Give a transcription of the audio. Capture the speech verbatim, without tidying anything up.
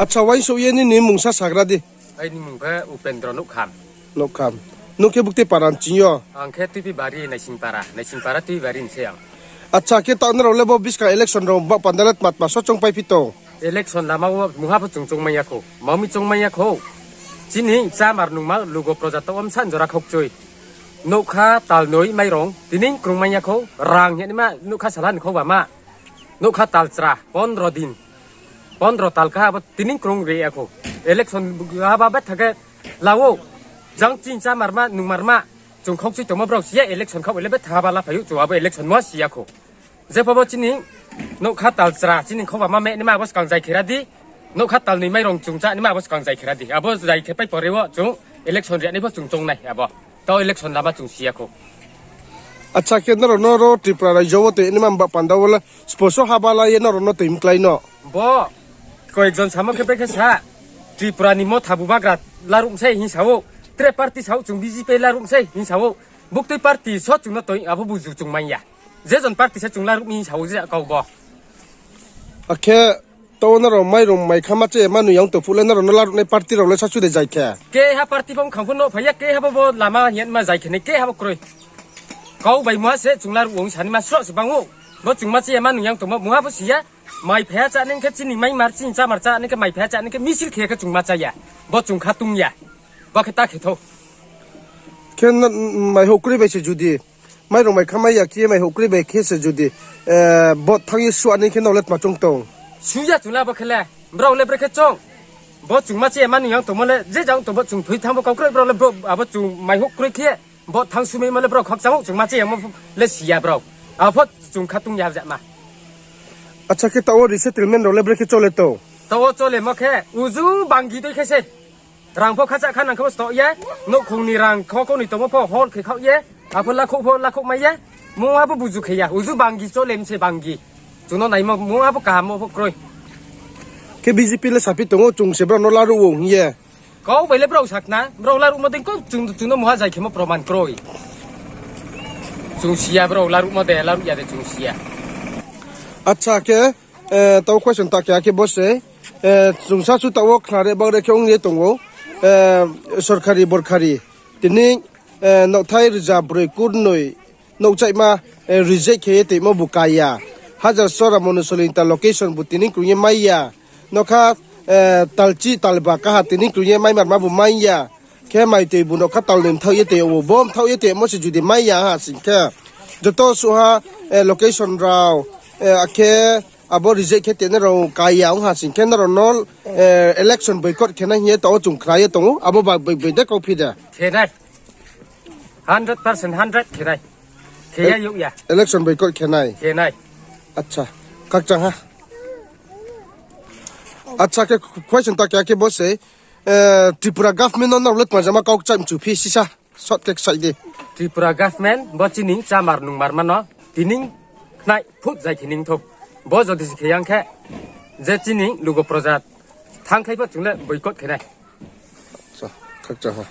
Acha, uaingsouh ye nini mungsa sagra di. Aini mung khe Upendro Nouhkham. Nouhkham. Nung khe buktui para ni ching yo? Ang khe Tuipi Bari, Naising para. Naising para Tuipi Bari ni se ang. Acha, khe taoh nrao le bo buskang election rao ba panda le tma tma so choungpai phi tong? Election lama wo mungha pho chung choungmai ya khou. Mami choungmai ya khou. Chini chamar nungma lugo proja taoh wo bsa jora khokchui. Nougkha tal noi mairong, tini krungmai ya khou, rang hing ye naima nougkha sala ni khou ba ma. Nougkha tal chra, pondro din. Pondro tal kha abo tini krung ri ya khou. Election haba betha khe la ou. Jang chini chamar ma, nungmar ma. Chung khokchui tongmo brao si ya election khaoh le betha haba la phai ou, chung abo election mo si ya khou. Jepho bo chini nougkha tal chra, chini khou ba ma me naima abo skang zai khe ra di. Nougkha tal noi mairong chung chá naima abo skang zai khe ra di. Abo zai khe pai pore wo chung election ri nai pho chung choung nai abo. Taoh election lama chung si ya khou. Acha, khe nrao no ro Tripura raijo wo toi naima ba panda wo le sposo haba la ye nrao no toi mklái no? Bo koyek jon samo khe brekhe sa, Tripura ni Motha bubagra laruh mi sei hing sa ou. Tre party sa ou, chung B J P laruh mi sei hing sa ou. Buktui party so chung no toi abo buzu chung mai ya. Je jon party se chung laruh mi hing sa ou je kau bo. Akhe taoh nrao mairong mai kha ma chá ye ma nung ya ong tong phuh le nrao no laruhnai party rao le sasu de zai khe? Keha party pho bkhang pho no phai ya, keha bo bo lama hing ye ma zai khe nai, keha bo kroi. Kau bai muha se chung laruh ong sa naima sroh se bang ou. Bo chung ma chá ye ma nung ya ong tongmo muha bo si ya. Mai phai ya chá nai khe chini maimar, chini chamar chá nai khe mai phai ya chá nai khe misil khe ya khe chung ma chá ya. Bo chung kha tung ya. Bo khe ta khe thou. Khe n-, maihouh kroi bai se judi, mairong mai kha mai ya khe maihouh kroi bai khe se judi, eh, vote thanng ye sua nai khe nrao le tma choung tong? Su ya chung le abo khe le, brao le brekhe choung. Bo chung ma chá ye ma nung ya ong tongmo le, je jang tong bo chung thoi thanng bo kau kroi brao le bro, abo chung maihouh kroi khe, vote thanng sumaimo le brao khakchang ou, chung ma chá ye mo le si ya brao. Apho chung kha tung ya jama. Acha, khe taoh wo resettlement rao le brekhe chole tong? Taoh wo cholemo khe, uju bangi dei khe se. Rang pho khacha kha nang khe bo stoh ye, nouhkhong ni rang kho kho ni tongmo pho hol khe khaoh ye, apho lakhouh pho lakhouh mai ye, mungha bo buzu khe ya, uju bangi chole mi se bangi. Chung no naimo mungha bo kaham mo pho kroi. Khe B J P le saphi tong ou chung se brao no laruh ou hing ye. Kau bai le brao sa khna, brao laruhmo dei kau chung, chung no muha zai khemo proman kroi. Chung si ya brao laruhmo de, laruh ya de chung si ya. Acha khe, eh, taoh question ta khe akhe bo se, eh, chung sasu taoh wo khnare bagre khe ong ye tong ou, eh, sorkari borkari. Tini, eh, nouhthai rza broi kurnoi nouhchaihma, eh, reject khe ye toimo bu ka ya. Hajar sora Monusolingta location bu tini krung ye mai ya. Nougkha, eh, talchi talba kaha tini krung ye maimarma bu mai ya. Khe mai toi bu nougkha talnoi mthaoh ye toimo, bo mthaoh ye toimo se judi mai ya ha sing khe, joto suhha, eh, location rao, eh, akhe abo reject khe tongnai rao ka ya ong ha sing khe nrao no, eh, election boycott khe nai hing ye taoh wo chung khna ye tong ou, abo ba bai, bai de kauphi de. Khe nai. Hundred percent hundred khe nai. Khe ya youh ya. Election boycott khe nai. Khe nai. Acha, khakchang ha. Acha, khe question ta khe akhe bo se, eh, Tripura government no nrao le tma jama kau kchai mchu phi sisa short khe kchai di. Tripura government bo chini chamar nungmar ma no tini khnai phut zai khe ning thou. Bo jodi se khe yang khe, je chini lugo proja thanngkhlai pho chung le boycott khe nai. Acha, khakchang ha.